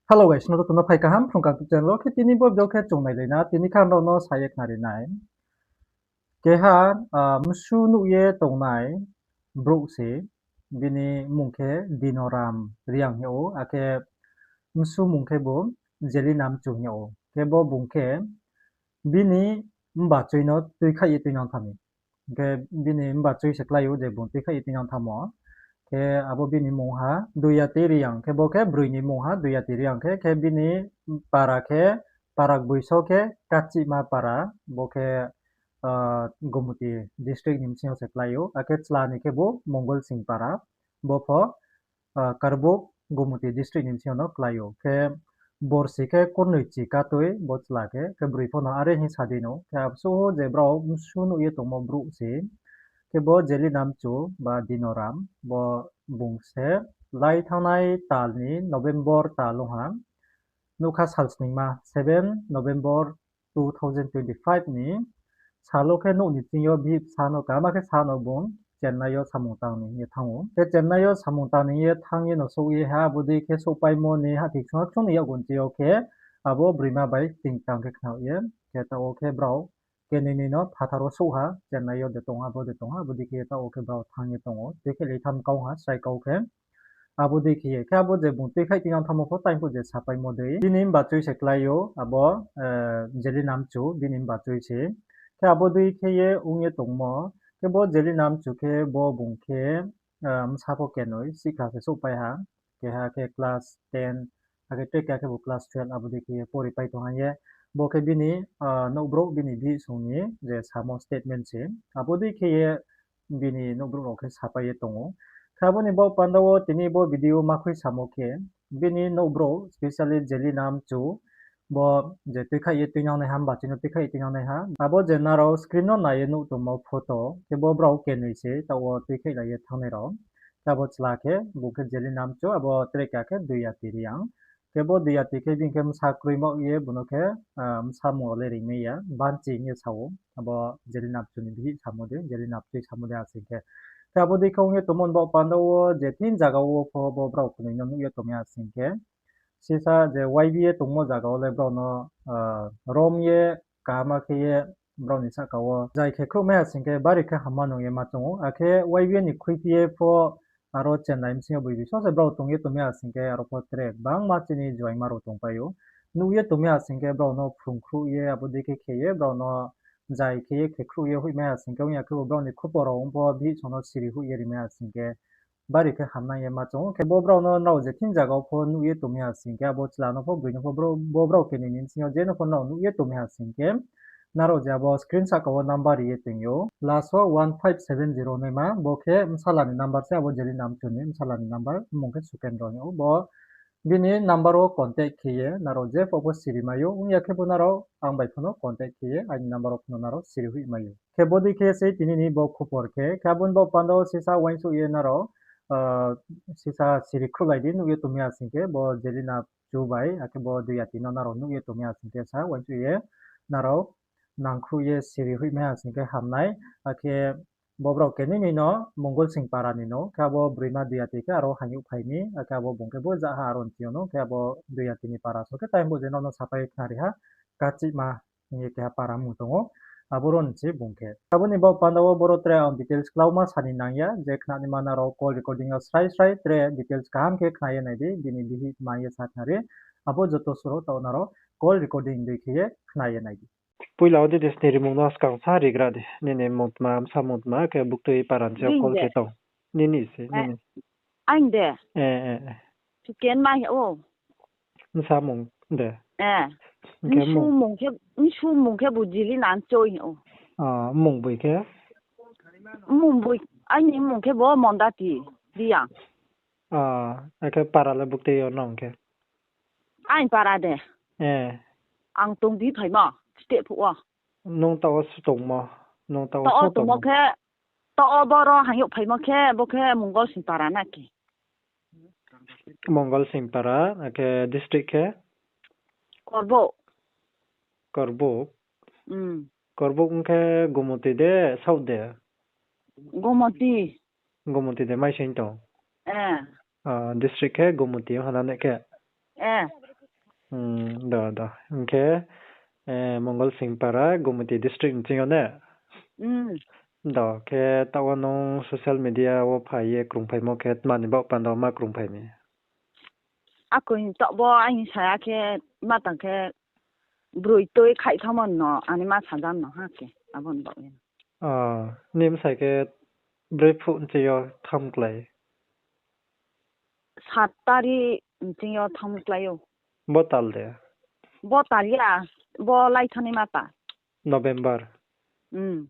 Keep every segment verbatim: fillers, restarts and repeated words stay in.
Hello guys, no joto no phai kaham Phrung Kang YouTube channel wo. Khe tini bo video khe chung nailai na, tini khe ang nrao no sa ye khnari nai. Keha, ah, msu nuh ye tongnai brouh se, bini mmung khe Dinoram Reang hing ou, akhe msu mmung khe bo Jelinamchu hing ou. Khe bo bung khe bini mbachoi no tuikhaih ye tuinang thanng mi. Khe bini mbachoi se klái ou je bung tuikhaih ye tuinang thanngmo. Khe abo bini mmung ha Duiyati Reang, khe bo khe broi ni mmung ha Duiyati Reang khe, khe bini para khe, para gboiso khe Kachihma para, bo khe, ah, Gomoti district ni bsing yo se klái ou, akhe chla ni khe bo Mongolsing para, bo pho, ah, Karbuk Gomoti district ni bsing yo no klái ou. Khe borsi khe kurnoi chi katoi bo chla khe, khe broi pho no are hing sa dei no. Khe abo suh je brao msu nuh ye tongmo brouh se, khe bo Jelinamchu ba Dinoram, bo bung se lai thanngnai tal ni November tal ong ha, nougkha sal sningma, seven November two thousand twenty-five ni sal wo khe nouh ni bsing yo bihih bsa no kaham khe sa no bung Chennai yo samung tang ni hing ye thanng ou. Khe Chennai yo samung tang ni hing ye thanng ye no souh ye ha, abo dei khe souhpaimo ni hahthi ksung ha ksung ni yakgu nching yo khe abo broima bai ting tang khe khna ye, khe taoh wo khe brao kenoi noi no phathar wo souh ha, Chennai yo de tong ha, abo de tong ha, abo dei khe taoh wo khe brao thanng ye tong ou, tuikhaih lai tham kau ha, srai kau khe. Abo dei khe ye, khe abo je bung tuikhaih tuinang thanngmo pho time phuh je sapaimo dei. Bini mbachoi se klái ou, abo, eh, Jelinamchu, bini mbachoi se. Khe abo dei khe ye ong ye tongmo, khe bo Jelinamchu khe bo bung khe, ah, bsa pho kenoi, sihkhla se souhpai ha, keha khe class ten, akhe tre keha khe bo class twelve, abo dei khe ye poripai tong ha ye. Bo khe bini, ah, nouhbrouh, bini bihih song ni je samo statement se. Abo dei khe ye bini nouhbrouh rao khe sapai ye tong ou. Khe abo ni baoh panda wo tini bo video makhui samo khe, bini nouhbrouh, specially Jelinamchu, bo je tuikhaih ye tuinangnaiha, mbachoi no tuikhaih ye tuinangnaiha. Abo je nrao screen no nai ye nuh tongmo photo, khe bo brao kenoi se taoh wo tuikhaihlai ye thanngnai rao. Khe abo chla khe, bung khe Jelinamchu, abo tre keha khe Duiyati Reang. Khe bo Duiyati khe bini khe bsa kroimo ye, bung no khe, ah, bsa mung rao le rimai ya, Banchi hing ye sa ou. Abo Jelinamchu ni bihih samo dei, Jelinamchu samo dei asing khe. Khe abo dei khe ong ye tongmo ni baoh panda wo je thing zaga wo pho bo brao knoi no nuh ye tongmai asing khe. Sisa je Y B A tongmo zaga wo le brao no, ah, rom ye, kaham khe ye, brao ni sahka wo zai khe khruhmai asing khe bari khe hamma nung ye ma choung ou. Akhe Y B A ni khuiphi ye pho aro Chennai bsing yo boibi so se brao tong ye tongmai asing khe aro pho tre gbangma chini juaingma rao tongpai ou. Nuh ye tongmai asing khe brao no phrung khruh ye, abo dei khe khe ye brao no zai khe ye khe khruh ye hoihmai asing khe, ong ya khe bo brao ni khupor rao ong pho bihih song no siri hoih ye rimai asing khe bari khe hamnang ye ma choung ou. Khe bo brao no nrao je thing zaga wo pho nuh ye tongmai asing khe, abo chla no pho, broi no pho, bo brao kenoi ni bsing yo je no pho nrao nuh ye tongmai asing khe, nrao je abo screen sahka wo number ri ye tong ou, last wo one five seven zero naima, bo khe bsala ni number se, abo Jelinamchu ni bsala ni number, mmung khe Sukendro hing ou. Bo bini number wo contact khe ye nrao je pho pho siri mai ou, ong ya khe bo nrao ang bai pho no contact khe ye, aini number wo pho no nrao siri hoih mai ou. Khe bo dei khe se tini ni bo khupor khe, khe abo ni baoh panda wo sisa uaingsouh ye nrao, ah, sisa siri khruhlai di, nuh ye tongmai asing khe, bo Jelinamchu bai, akhe bo Duiyati no nrao nuh ye tongmai asing khe sa uaingsouh ye nrao nangkhruh ye siri hoihmai asing khe hamnai, akhe bo brao kenoi noi no Mongolsing para ni no, khe abo broima Duiyati khe aro haing youh phai mi, akhe abo bung khe bo zaha aro nching yo no, khe abo Duiyati ni para so khe time bo je no no sapai khnari ha, Kachihma hing ye keha para mmung tong ou, abo ro nching bung khe. Abo ni baoh panda wo boro tre ang details klauma sa ni nang ya, je khnanaima nrao call recording yo srai srai tre details kaham khe khna ye nai di, bini bihih tma ye sa khnari, abo joto suro taoh nrao call recording dei khe ye khna ye nai di. Poila wo details ni rimung no skang sa rigra di, nini mmung tma, bsa mmung tma, khe buktui para ni sing yo call khe tong. Nini se, nini. Ang de. Sukenma hing ou. Bsa mmung de. Khe mmung, mmung khe bo Jelinamchu hing ou. Ah, mmung boi khe? Mmung boi, aini mmung khe bo Mondati Reang. Ah, akhe para le buktui yo nong khe? Aini para de. Ang tong di phaimo, steh phuh wo. Nung taoh wo su tongmo, nung taoh wo su tongmo khe, taoh wo boro haing youh phaimo khe, bo khe Mongolsing para na khe. Mongolsing para, akhe district khe? Korbuk. Korbuk? Korbuk ong khe Gomoti de, South de? Gomoti. Gomoti de mai sing tong? District khe Gomoti ong ha na ne khe? Hmm, do, do. Hing khe, eh, Mongol Singpara, Gumoti district ni ching yo ne? Hmm. Do, khe taoh wo nung social media wo phai ye krungphaimo khe tma ni baoh panda wo ma krungphai mi? Akoi taoh bo aini saya khe ma tang khe broi tui khaih thamo no, ani ma sajam no ha khe, abo ni baoh ye. Ah, nini bsai khe broi phuh nching yo thanng klái? Sat tari nching yo thanng klái ou. Bo tal de? Bo tal ya, bo lai thani ma ta. November. Hmm.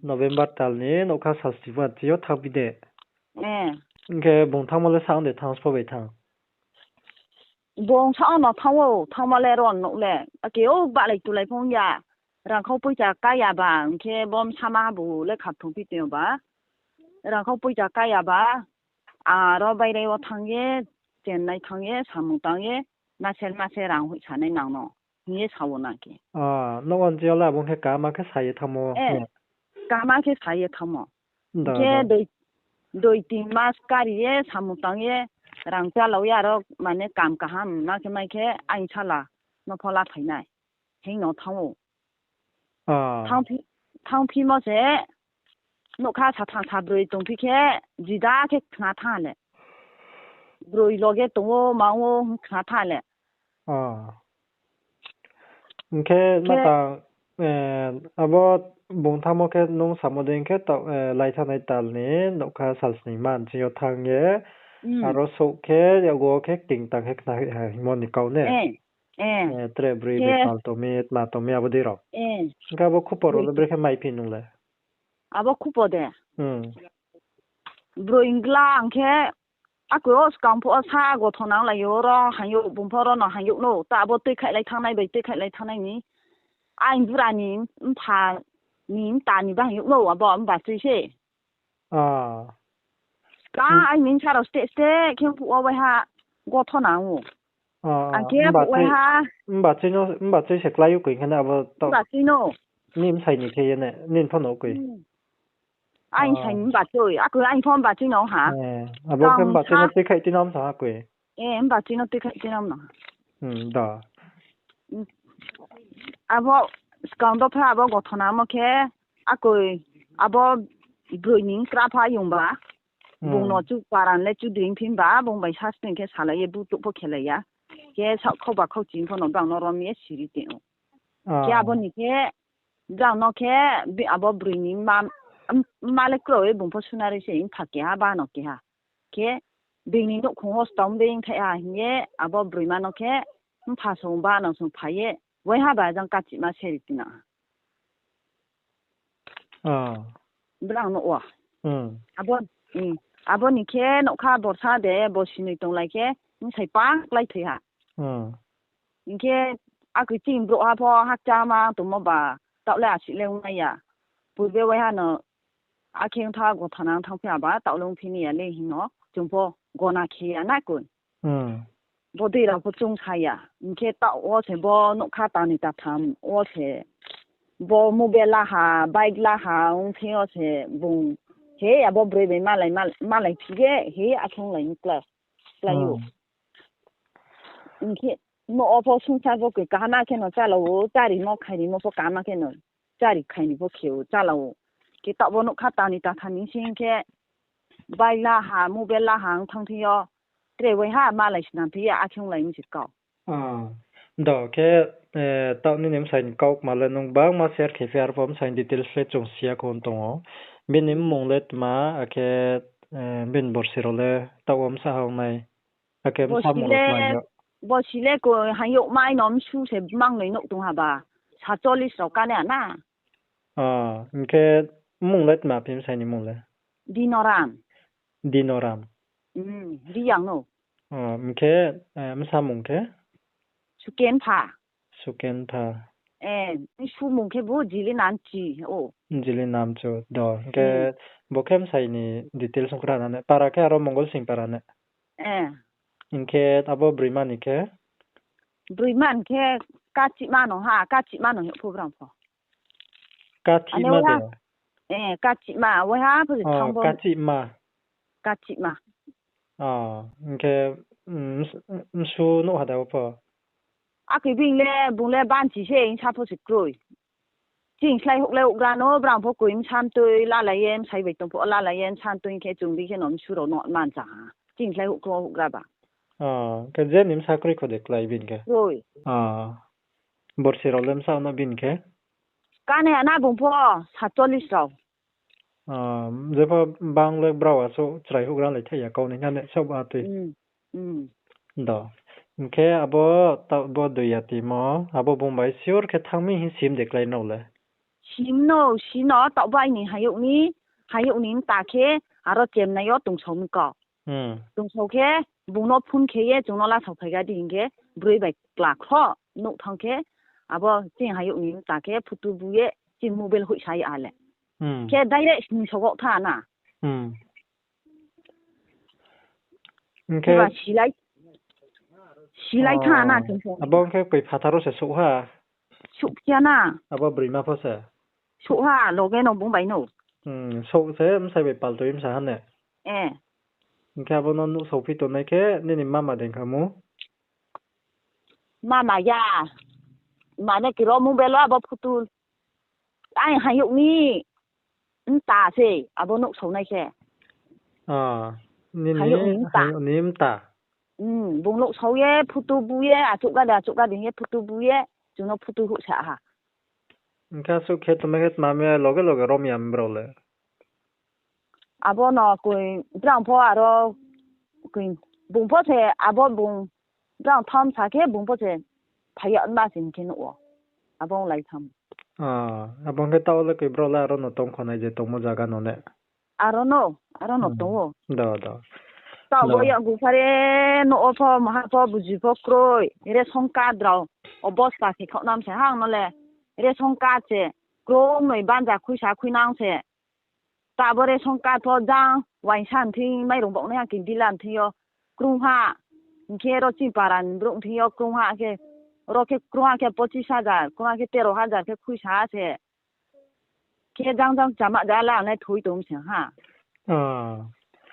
November tal ni nougkha sal sni ma nching yo thanng phi de? Eh. Hing khe bung thanngmo le sa ong de thanng spo bai thanng? Bung sa no thanng ou, thanngmo le ro nouh le. Ake ou balai tulai phung ya. Rangkhau poicha kaya ba, hing khe bo bsa ma bu le khap thung phi tong ba. Rangkhau poicha kaya ba, aro bairai wo thanng ye, Chennai thanng ye, samung tang ye, masel mase rang hoih sanai nang no, hing ye sa wo na khe. Ah, nouh wo nching yo le abo khe kama khe sa ye thanngmo. Eh, kama khe sa ye thanngmo. Hing khe doi, doi tin mas kari ye, samung tang ye, rang chalao ye, aro mane kam kaham ma khe mai khe, aini sala no pho la phai nai. Hing no thanng ou. Ah. Thanngphi-, thanngphimo se, nougkha satham sabroi tongphi khe, jida khe khna thanng le. Broi loge tong ou, ma ong ou, khna thanng le. Ah. Hing khe, khe ma tang, eh, abo bung thanngmo khe nung samo dei hing khe, taoh, eh, lai thanngnai tal ni nougkha sal sni ma nching yo thanng ye, hmm, aro souh khe, yago khe kting tang khe khna hoih ha hingmo ni kau ne? Eh, eh. Eh, tre broi khe bai pal tong mi, tma tong mi abo dei rao. Eh. Hing khe abo khupor rao le brekhe maiphi nung le? Abo khupor de? Hmm. Broi ngla ang khe, akoi wo skang pho sa gothona onglai yo, ro hang yo, bung pho ro no hang yo no, ta abo tuikhaihlai thanngnai bai tuikhaihlai thanngnai ni. Aini bura ni mpha ni mta ni bahai yo no, abo mba chui se. Ah. Skang aini bsa rao steh steh khe phuh wo waiha gothona ong ou. Ah, ang khe mba phuh waiha. Mba chui no, mba chui se klái ou koi khe na abo to. Mba chui no. Nini bsai ni khe ye ne, nini pho no koi. Hmm. Aini bsai ni mba chui, akoi aini pho mba chui no ha. Eh, abo khe mba chui no tuikhaih tuinang sa ha koi. Eh, mba chui no tuikhaih tuinang no. Hmm, da. Hmm. Abo skang dopha abo gothona mo khe, akoi abo broi ni kra pha yong ba. Hmm. Bung no chu paran le chu dring phin ba, bung bai sasning khe salai ye butuh pho khelai ya. Khe saoh khau ba khau ching pho no brang no rom ye siri tong ou. Ah. Khe abo ni khe, brang no khe, bi-, abo broi ni ma, m-, ma le kroi, bung pho sunari se, mpha keha, ba no keha. Khe, bini nouhkhong wo stom de ongthai ha hing ye, abo broima no khe, mpha song ba no song phai ye, waiha ba jang kachihma seri tina. Ah. Brang no wo. Hmm. Abo, hmm, abo ni khe nougkha borsa de, bo sinoi tonglai khe, bsai pang klái thoi ha. Hmm. Hing khe, akoi chini brouhha pho hakchama tongmo ba, taoh le asi le ongmai ya. Purbe waiha no, akhe ongtha gothana ongthanng phi ya ba, taoh le ongphi ni ya le hing no, chung pho gona khe ya na koi. Hmm. Bodei rao pho chung sa ya. Hing khe taoh wo se bo nougkha tani tatham wo se bo mobile laha, bike laha, ongphi yo se bung, he abo broi bai malai, mal-, malai phi ye, he akhe onglai ni kla-, klái ou. Hmm. Hing khe, nouh wo pho sungsa bo koi kahama khe no chálao ou, chárimo khairimo pho kahama khe no chári khaini pho khe ou, chálao ou. Khe taoh bo nougkha tani tatham ni sing khe, bike laha, mobile laha ongthanng phi yo, tre waiha malai snam phi ye, akhe onglai mi se kau. Ah, do khe, eh, taoh nini bsai ni kaukma le nung gbangma share khe phi, arpho bsai ni details le chung si ya kho tong ou. Bini mmung le tma, akhe, eh, bini borsi rao le taoh wo bsa ha ong nai. Akhe bsa mmung rao tma yo. Borsi le koi hang youhmai no msu se mangnoi nouh tong ha ba. Satchollis rao kane ha na. Ah, hing khe mmung le tma phi bsai ni mmung le? Dinoram. Dinoram. Hmm, Reang no. Ah, hing khe, eh, bsa mmung khe? Sukenpha. Sukenpha. Eh, bsu mmung khe bo Jili Namchi, o. Jili Namchi, do. Hing khe bo khe bsai ni details ongkha na ne. Para khe aro Mongol Singpara ne. Eh. Hing khe abo broima ni khe? Broima ni khe Kachihma no ha, Kachihma no hing pho brang pho. Kachihma de? Eh, Kachihma, waiha pho se thanng bo. Kachihma. Kachihma. O, hing khe, mm, ms-, msu nouh ha da wo pho? Akhe bini le, bung le banchi se, bsa pho se kroi. Ching slái houh le houhgra no, brang pho koi bsa mtui lalai ye, bsai bai tong pho lalai ye, bsa mtui khe chung di khe no msu rao no man cha ha. Ching slái houh khe houhgra ba. Khe je ni bsa kroi kho de klái bini khe? Kroi. Borsi rao le bsa no bini khe? Kane ana bung pho satchollis rao. Jepho bang le brao asuh chrai houhgra lai thai ya kau ni hna ne saoh ba tui. Do. Hing khe abo taoh bo dui ya timo, abo bung bai sure khe thanng mi hing sim de klái nrao le? Sim no, si no, taoh bo aini hayouh ni, hayouh ni mta khe aro Chennai yo tongsao mi kau. Tongsao khe bung no phone khe ye chung no lasao phai ga di hing khe broi bai kla khro nouh thanng khe abo chini hayouh ni mta khe photo bu ye chini mobile hoihsa ye a le. Khe direct sning sogoh tha na. Hing khe ba silai, silai tha na chung se. Abo hing khe koi phathar wo se souh ha? Souhphi ya na. Abo broima pho se? Souh ha, loge no bung bai no. Souh se bsai bai paltoi bsa ha ne? Hing khe abo no nuhsaophi tongnai khe nini mama dei kha mu? Mama ya. Mane kiro mobile wo abo photo. Ai hayouh ni mta se abo nuhsao nai khe. Hayouh ni mta. Bung nuhsao ye photo bu ye achouh ga de, achouh ga de hing ye photo bu ye chung no photo hoihsa ha. Hing khe asuh khe tma khe tma mi loge loge rom ya mi brao le? Abo no koi brang pho aro, bung pho se abo bung brang tham sa khe bung pho se phai ya ma se hing khe nuh wo. Abo onglai tham. Abo hing khe taoh le koi brao le aro no tong kho nai je tongmo zaga no ne? Aro no, aro no tong ou. Taoh bo yakgu phare nouh wo pho, maha pho, buji pho kroi, ration card rao obosta khe khaoh nam se hang no le. Ration card se krungnoi banja khuisa khuinang se. Tabo ration card pho jang, uaingsa mthing, mairung baoh nai ha khe dila mthing yo krungha. Hing khe ro chini para ni brouh mthing yo krungha khe, ro khe krungha khe pochis hajar, krungha khe tero hajar khe khuisa se. Khe jang jang chama ja la nai thoi tong se ha.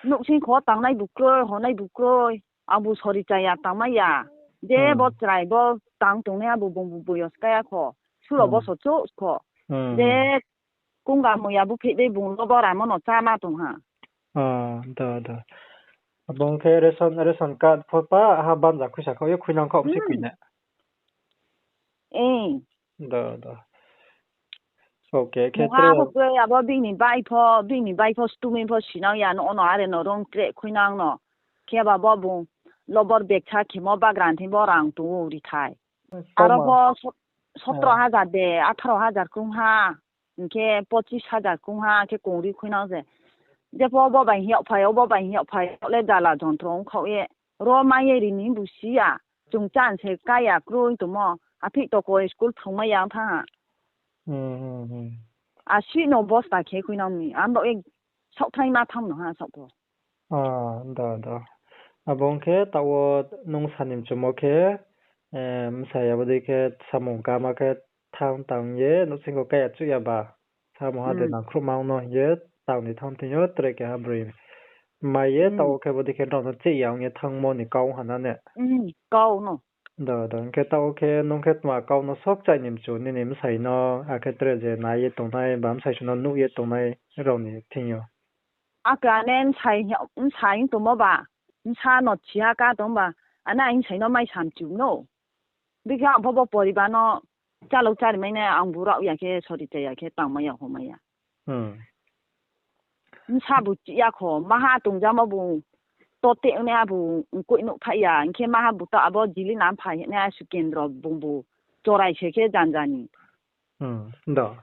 Nouhsing kho tangnai bu kroi, honai bu kroi. Ang bu sori chaya tangmai ya. Je bo chrai bo tang tongnai abo bung bu boyos kaya kho. Suro bo so chouh kho. Je kunga muya bu phih dei bung lo bo ramo no chá ma tong ha. Abo ong khe ration, ration card pho pa ha banja khuisa khaoh ye khuinang khaoh se koi na. Khe tre abo bini bai pho, bini bai pho stumi pho sinang ya no, ono are no rong tre khuinang no. Khe ba bo bung lobor beksa khemo bagra thing bo rang tong ou ri thai. Aro pho sotro hajar de, atharo hajar krungha, hing khe pochis hajar krungha khe kongri khuinang se. Jepho bo bai hing yagphai, obo bai hing yagphai, le jala jontro ong khaoh ye. Ro mai ye ri ni bu si ya. Chung chá se ká ya kroi tongmo. Aphih toko school phrungmai ya ong thanng ha. Asi no bosta khe khuinang mi. Ang baoh ye saohthaima thanng no ha saoh pho. Abo ong khe taoh wo nung sa ni mchumo khe, bsai abo dei khe samung kama khe thanng tang ye nouhsing kho kaya chuh ya ba. Samung ha de nangkhruhma ong no hing ye tang ni thanng thing yo tre keha broi mai ye taoh wo khe bo dei khe nrao no chih ya ong ye thanngmo ni kau ha na ne? Kau no. Do, do, hing khe taoh wo khe nung khe tma kau no sok chai ni mchu nini bsai no, akhe tre je nai ye tongnai ba bsai sung no nuh ye tongnai rao ni thing yo. Ake ane bsai, bsai tongmo ba, bsa no chiha ka tong ba, ane aini bsai no mai samchu no. Bikhe ang pho bo poribar no chalok chari mai nai, ang bu rao ya khe, sori chai ya khe, tangmai ya, homai ya. Bsa bu chih ya kho, maha tongjamo bu tote ong nai abo, mkoih nuh phai ya, hing khe maha bu taoh abo jili na phai nai, sukendro bung bu chorai se khe janja ni. Do.